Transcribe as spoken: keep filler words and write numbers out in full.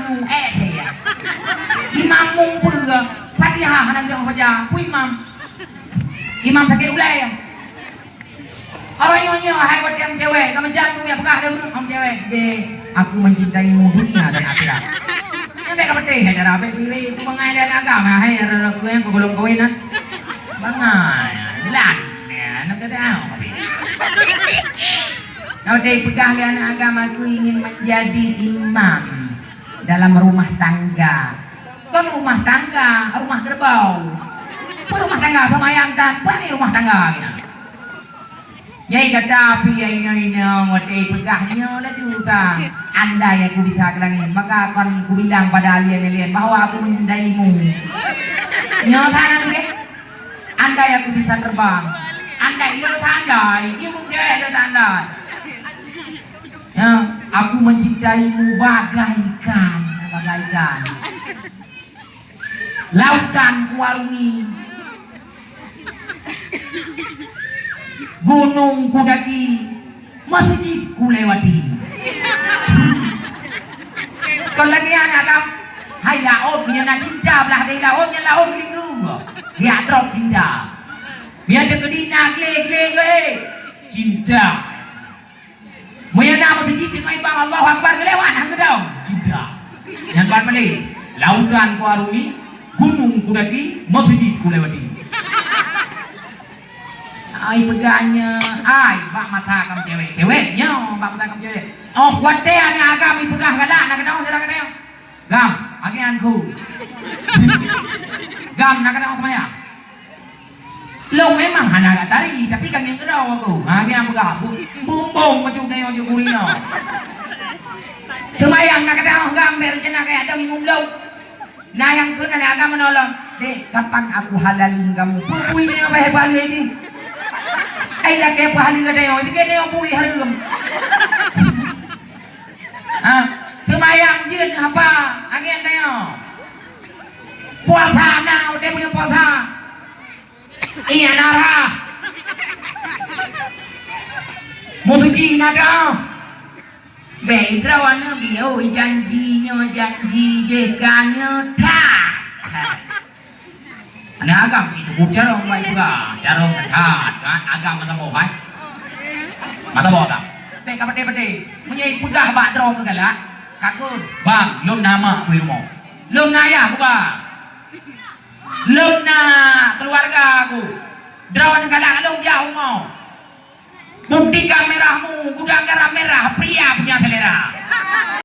Eh, saya. Imam mumpeue, Fatihah hana deuh baca, peue imam. Imam sakét ulèe. Awak nyoe-nyoe hai watèe cewek, ka macam tu ya peugah lé ureueng cewek. Deh, aku mencintaimu dunia dan akhirat. Nyan bèk ka peuteh hai dara, bèk piwèh ku bangai lé agama hai rara ku nyang ka golom kawin nah. Bangai, lan. Ya, nak kata apa? Kau deh peugah lé aneuk agam, aku ingin menjadi imam dalam rumah tangga. Kon rumah tangga, rumah kerbau. Apa rumah tangga sama yang tan, apa ni rumah tangga kita? Nyai gata pih inong-inong watèe peugah nyoe laju ka. Andai aku bisa ke langit, maka akan kubilang pada alien-alien bahwa aku mencintaimu. Nyoe tanang deh. Andai aku bisa terbang. Andai, ya, andai. Cium cewek, ya, andai. Ya, aku mencintaimu bagaikan, bagaikan. Lautan kuarungi. Gunung kudaki. Masjid kulewati. Kon lagèe nyan agam. Hai laôt, meunyoe na cinta blah di laôt, nyan laôt linggau. Geujak trok cinta. Meunyoe teukeudi na glé-glé, glé. Cinta. Meunyoe na masjid teungoh imbang Allahu Akbar, geulewat han geudong. Cinta. Nyan ban malèe. Lautan kuarungi, gunung kudaki, masjid kulewati. Ai peugah nyoe, ai bak mata kam cewek, cewek nyoe bak mata kam cewek. Oh, watèe aneuk agam ipeugah galak, na keudong, na keudong. Gam, agian ku. Gam, na keudong seumayang. Lôn memang hana gak tari, tapi kan nyang keudong aku. Ha, agian peugah, bu-, bumbong macam nyoe je gurina. Seumayang na keudong gam, bèk rencana kaya dong imum lôn. Na nyang kheun aneuk agam meunolong, "Dek, kapan aku halali kamu?" Peue bui nyoe bah pahala jih. Ai lakèe pahala gata nyoe, dikeu nyoe bui hareuem. Ha? Seumayang jeuet haba, angén nyoe. Puasa na, udeb buleuen puasa. Iya na rhah. Meusuci na dah. Bèk droeneuh biôh janji nyoe janji jih ka nyoe that. Aneuk agam cit cukup carông wai peugah, carông that. Agam mata boh hai. Mata boh agam. Bèk ka patéh-patéh. Meunyoe peugah bak droe keu galak, ka kheun, "Bang, lôn na mak bui rumoh. Lôn na ayah bang. Lôn na keuluwarga aku. Droeneuh galak lôn jak rumoh." Buktikan merahmu,